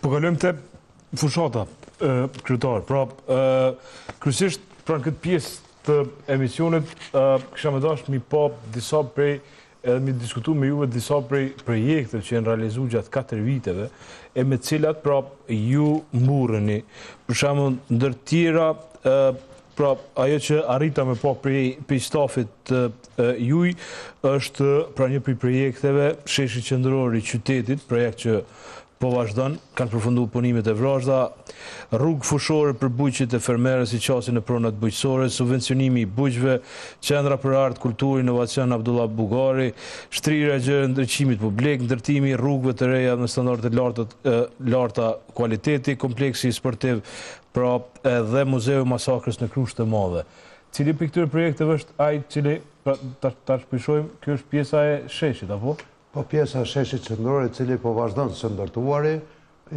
Po kalojmë te fushata, kryetar. Pra, kryesisht pra në këtë pjesë të emisionit, kisha me dashtë mi pa disa prej, edhe mi diskutu me juve disa prej projekteve që janë realizu gjatë 4 viteve, e me cilat, pra, ju mburreni. Për shembull, ndër tjera, pra, ajo që arrita me pa prej, prej stafit të juj, është pra një prej projekteve, sheshi qendror i qytetit, projekt që Po vazhdon, kanë përfundu punimet e vrazhda, rrugë fushore për bujqit e fermerët si qasje në pronat bujqësore, subvencionimi i bujqve, qendra për art, kulturë, inovacion Abdullah Bugari, shtrirja e gjerë e ndriçimit publik, ndërtimi i rrugëve të reja me standarde të larta kualiteti, kompleksi sportiv, pra edhe muzeu i masakrës në Krushë të Madhe. Cili prej këtyre projekteve është ai cili, pra tash po i shohim, kjo është pjesa e sheshit, apo? Po pjesa e sheshit qendror i cili po vazhdon së ndërtuari,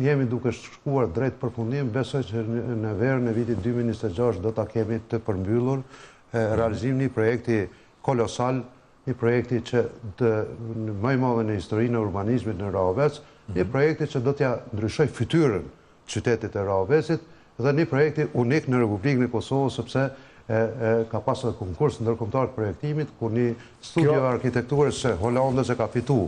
jemi duke shkuar drejt përfundim, besoj që në verën e vitit 2026 do ta kemi të përmbyllur realizimin e një projekti kolosal, një projekti që të më i madh në historinë e urbanizmit në Rahovec, një mhm. projekti që do t'ja ndryshoj fytyrën qytetit të Rahovecit dhe një projekti unik në Republikën e Kosovës sepse e, e, ka pasur edhe konkurs ndërkombëtar të projektimit ku një studio e arkitekturës së Holandës e ka fitu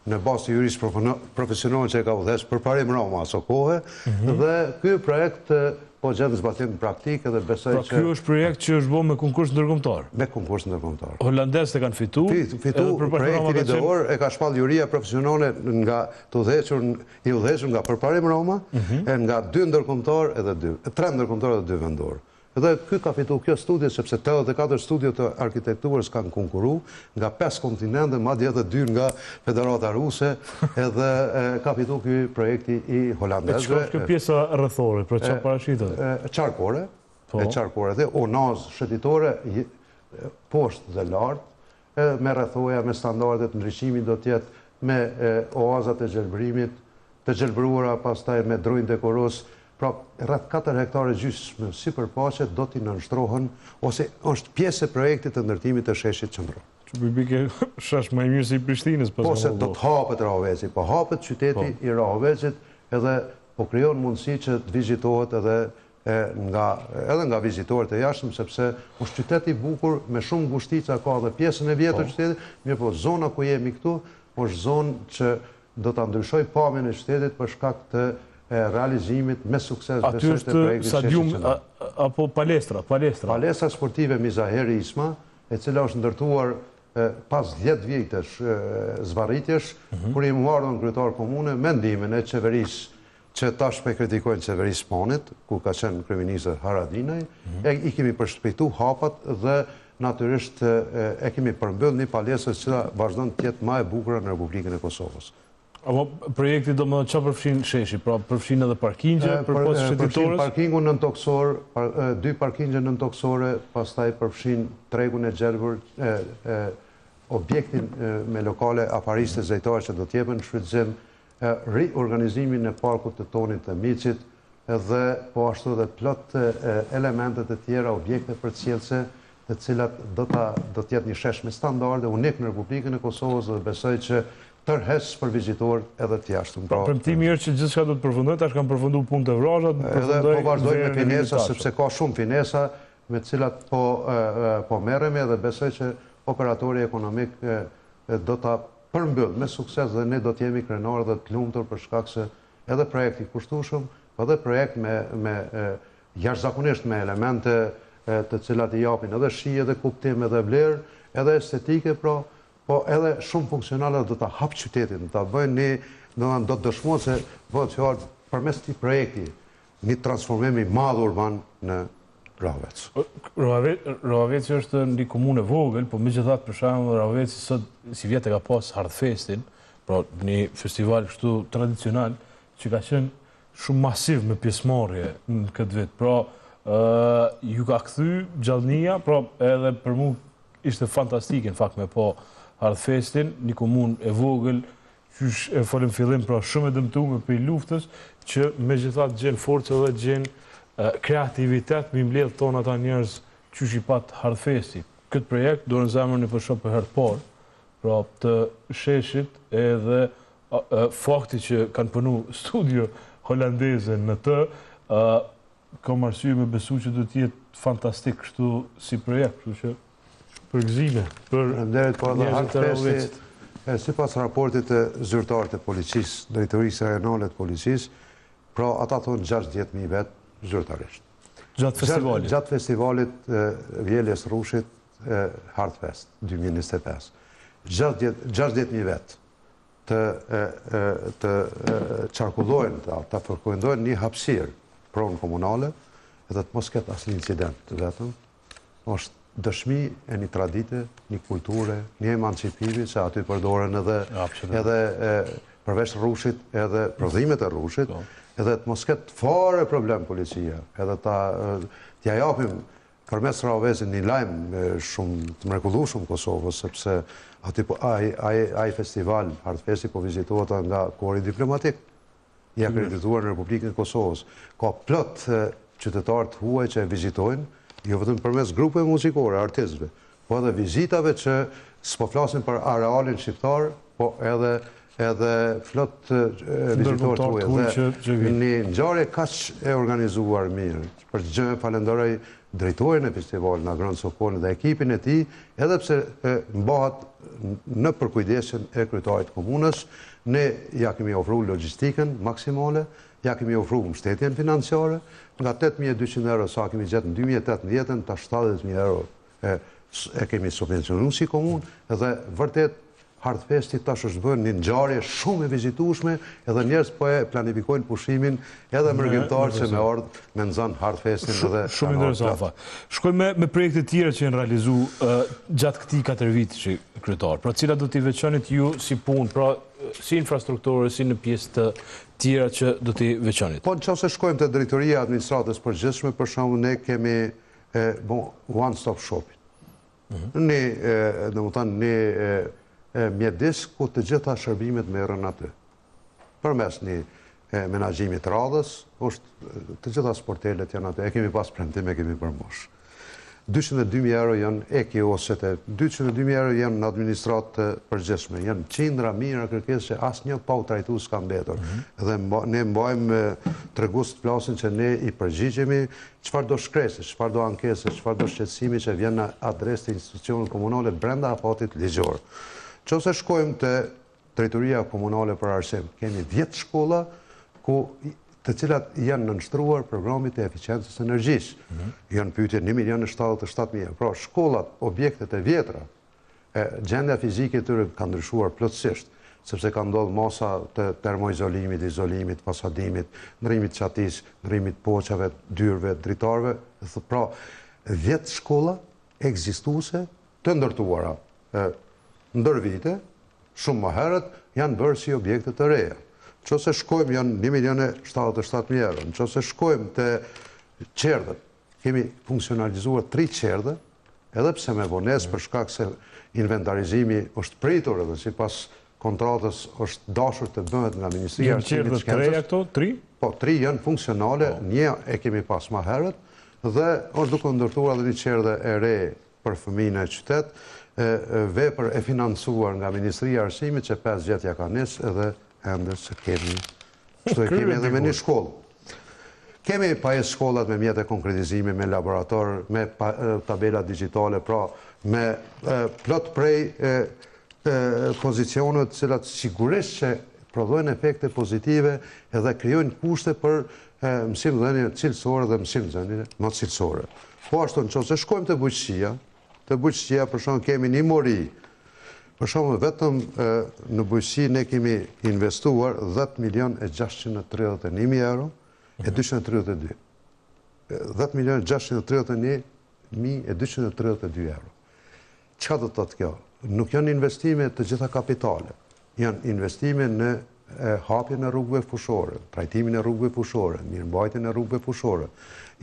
në bazë të jurisë profesionale që e ka udhëheq Përparim Rama aso kohe mm -hmm. dhe ky projekt po gjen zbatim praktik edhe besoj pra, që... Pra ky është projekt që është bo me konkurs ndërkombëtar? Me konkurs ndërkombëtar. Holandezët e kanë fitu? Fitu, projektin ideor e ka shpall juria profesionale nga të udhëhequr i udhëhequr nga Përparim Rama, mhm. e nga dy ndërkombëtar edhe dy, tre ndërkombëtar edhe dy vendor. Dhe ky ka fitu kjo studio, sepse 84 studio të arkitekturës kanë konkuru nga 5 kontinente, madje edhe dy nga Federata Ruse, edhe ka fitu ky projekti i holandezëve. E çka është kjo pjesa rrethore, pra çka parashitet? Qarkore, po. e qarkore dhe unazë shëtitore, poshtë dhe lartë, me rrethoja, me standardet, ndriçimi do të jetë me oazat e gjelbërimit, të gjelbëruara pastaj me drunj dekorues, pra rreth 4 hektare gjysmë sipërfaqe do t'i nënshtrohen ose është pjesë e projektit të ndërtimit të sheshit qendror. Që po i bie shesh më i mirë se i Prishtinës, po se do të hapet Rahoveci, po hapet qyteti po. i Rahovecit edhe po krijon mundësi që të vizitohet edhe e nga edhe nga vizitorët e jashtëm sepse është qytet i bukur me shumë ngushtica ka edhe pjesën e vjetër po. qytetit, mirëpo zona ku jemi këtu është zonë që do ta ndryshojë pamjen e qytetit për shkak të realizimit me sukses Aty është stadium apo palestra, palestra. Palestra sportive Mizahir Isma, e cila është ndërtuar pas 10 vitesh zvarritjesh, mhm. kur jam ardhur në kryetar komune me ndihmën e qeverisë që tash po e kritikojnë qeverisë PAN-it, ku ka qenë kryeministër Haradinaj, mhm. e i kemi përshpejtu hapat dhe natyrisht e kemi përmbyll një palestër që vazhdon të jetë ma e bukura në Republikën e Kosovës. Apo projekti domethënë ça përfshin sheshi, pra përfshin edhe parkingje, përpos shëtitores? Përfshin parkingun nëntokësor, dy parkingje nëntokësore, pastaj përfshin tregun e gjelbër, objektin me lokale afariste zejtare që do t'jepen në shfrytëzim, riorganizimin e parkut të Tonit dhe Micit dhe po ashtu edhe plot elemente të tjera, objekte përcjellëse, të cilat do ta do të jetë një shesh me standarde unik në Republikën e Kosovës dhe besoj që tërheqës për vizitorët edhe të jashtëm. Pra, premtimi është që gjithçka do të përfundojë, tash kanë përfunduar punët e vrazhda, do të përfundojë. Edhe po vazhdojmë me finesa sepse ka shumë finesa me të cilat po po merremi dhe besoj që operatori ekonomik do ta përmbyll me sukses dhe ne do të jemi krenarë dhe të lumtur për shkak se edhe projekt i kushtueshëm, po edhe projekt me me jashtëzakonisht me elemente të cilat i japin edhe shije edhe kuptim edhe vlerë, edhe estetike pra, po edhe shumë funksionale do ta hap qytetin, do ta bëjnë një, do të do të dëshmohet se bëhet fjalë përmes këtij projekti një transformim i madh urban në Rahovec. Rahoveci është një komunë e vogël, po megjithatë për shembull Rahoveci sot sivjet e ka pas Hardhfestin, pra një festival kështu tradicional që ka qenë shumë masiv me pjesëmarrje në këtë vit. Pra, ju ka kthy gjallnia, pra edhe për mu ishte fantastike në fakt me pa Hardhfestin, një komunë e vogël qysh e folëm fillim, pra shumë e dëmtume prej luftës, që megjithatë gjen forcë dhe gjen kreativitet me i mbledh tonë ata njerëz qysh i pat Hardhfesti. Këtë projekt, dorën n'zemër unë po shoh për herë të parë, pra të sheshit edhe fakti që kanë punu studio. holandeze në të, kam arsye me besu që do të jetë fantastik kështu si projekt, kështu që përgëzime për Faleminderit, po edhe Hardfesti, sipas raportit zyrtar të policisë, drejtorisë rajonale të policisë, pra ata thonë 60.000 vetë zyrtarisht. Gjatë festivalit? Gjatë festivalit vjeljes rrushit Hardfest 2025. 60.000 vetë të të qarkullojnë, të, të frekuentojnë një hapësirë pronë komunale edhe të mos ketë asnjë incident të vetëm, është dëshmi e një tradite, një kulture, një emancipimi, se aty përdoren edhe, edhe përveç rrushit, edhe prodhimet e rrushit, po. edhe të mos ketë fare problem policia, edhe ta t'ia japim përmes Rahovecit një lajm shumë të mrekullueshëm Kosovës, sepse aty po ai ai ai festival Hardfesti po vizitohet nga kori diplomatik i akredituar në Republikën e Kosovës. Ka plot qytetarë të huaj që e vizitojnë, jo vetëm përmes grupeve muzikore, artistëve, po edhe vizitave që s'po flasim për arealin shqiptar, po edhe edhe plot vizitorë të huaj. Dhe një ngjarje kaq e organizuar mirë, për gjë falenderoj drejtorin e festivalit, Agron Sokolin dhe ekipin e tij, edhe pse mbahet në përkujdesjen e kryetarit të komunës, ne ja kemi ofru logjistikën maksimale, ja kemi ofru mbështetjen financiare, nga 8200 euro sa kemi gjetë në 2018-ën, ta 70.000 euro e, e kemi subvencionu si komunë, dhe vërtet Hardfesti tash është bërë një ngjarje shumë e vizitueshme, edhe njerëz po e planifikojnë pushimin edhe mërgimtarë që me ardhë me nxënë Hardfestin edhe Shumë interesant. Shkojmë me, me projekte tjera që janë realizu uh, gjatë këtij 4 viti kryetar. Pra cilat do t'i veçonit ju si punë, pra si infrastrukturë, si në pjesë të tjera që do t'i veçonit? Po në qoftë se shkojmë te drejtoria e administratës përgjithshme, për shembull ne kemi e, bon, one stop shopin. Mhm. Një, domethënë, një mjedis ku të gjitha shërbimet merren aty. Përmes një menaxhimit radhës, është të gjitha sportelet janë aty, e kemi pas premtim, e kemi përmbush. 202.000 euro janë e-kiosqet e 202.000 euro janë në administratë të përgjithshme, janë qindra mijëra kërkesë që asnjë pa u trajtu s'ka mbetur. Mm -hmm. Dhe ne mbajmë tregues të flasin që ne i përgjigjemi Çfarëdo shkrese, çfarëdo ankese, çfarëdo shqetësimi që vjen në adresë të institucioneve komunale brenda afatit ligjor. Qoftë se shkojmë te Drejtoria Komunale për Arsim, kemi 10 shkolla ku të cilat janë nënshtruar programit të eficiencës së energjisë. Mm -hmm. Janë pyetje 1 milion e 77 mijë. Pra, shkollat, objektet e vjetra, E, gjendja fizike e tyre ka ndryshuar plotësisht, sepse ka ndodhur masa të termoizolimit, izolimit, fasadimit, ndërrimit të çatisë, ndërrimit të poçave, dyerve, dritareve, pra 10 shkolla ekzistuese të ndërtuara e, ndër vite, shumë më herët, janë bërë si objekte të reja. Në qoftë se shkojmë janë 1 milion e 77 mijë euro. Në qoftë se shkojmë te çerdhet, Kemi funksionalizuar tri çerdhe, edhe pse me vonesë për shkak se inventarizimi është pritur edhe sipas kontratës është dashur të bëhet nga Ministria e Arsimit dhe Shkencës. Janë çerdhe të reja këto, tri? Po, tri janë funksionale, po. një e kemi pas ma herët dhe është duke ndërtuar edhe një çerdhe e re për fëmijë në qytet, vepër e financuar nga Ministria e Arsimit që 5 vjet ja ka nis edhe ende s'e kemi Kështu e kemi edhe me një shkollë. Kemi pajis shkollat me mjete konkretizimi, me laborator, me tabela digjitale, pra me plot prej pozicioneve të cilat sigurisht që prodhojnë efekte pozitive edhe krijojnë kushte për mësimdhënie cilësore dhe mësimdhënie më cilësore. Po ashtu në qoftë se shkojmë te bujqësia, Te bujqësia, për shembull, kemi një mori. Për shembull, vetëm në bujqësi ne kemi investuar 10 milion e 631 mijë euro e 232. 10 milion e 631 mijë e 232 euro. Çka do të thotë kjo? Nuk janë investime të gjitha kapitale. Janë investime në hapjen e rrugëve fushore, trajtimin e rrugëve fushore, mirëmbajtjen e rrugëve fushore.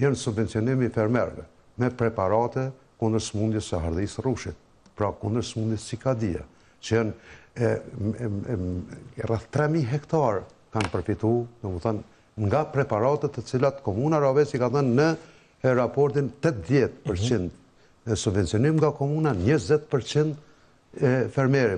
Janë subvencionim i fermerëve. me preparate kundër sëmundjes së hardhisë së rrushit, pra kundër sëmundjes cikadia, që janë rreth 3000 hektar kanë përfitu, domethënë, nga preparatet të cilat Komuna Rahovec i ka dhënë në raportin 80% mhm. subvencionim nga komuna, 20% fermeri.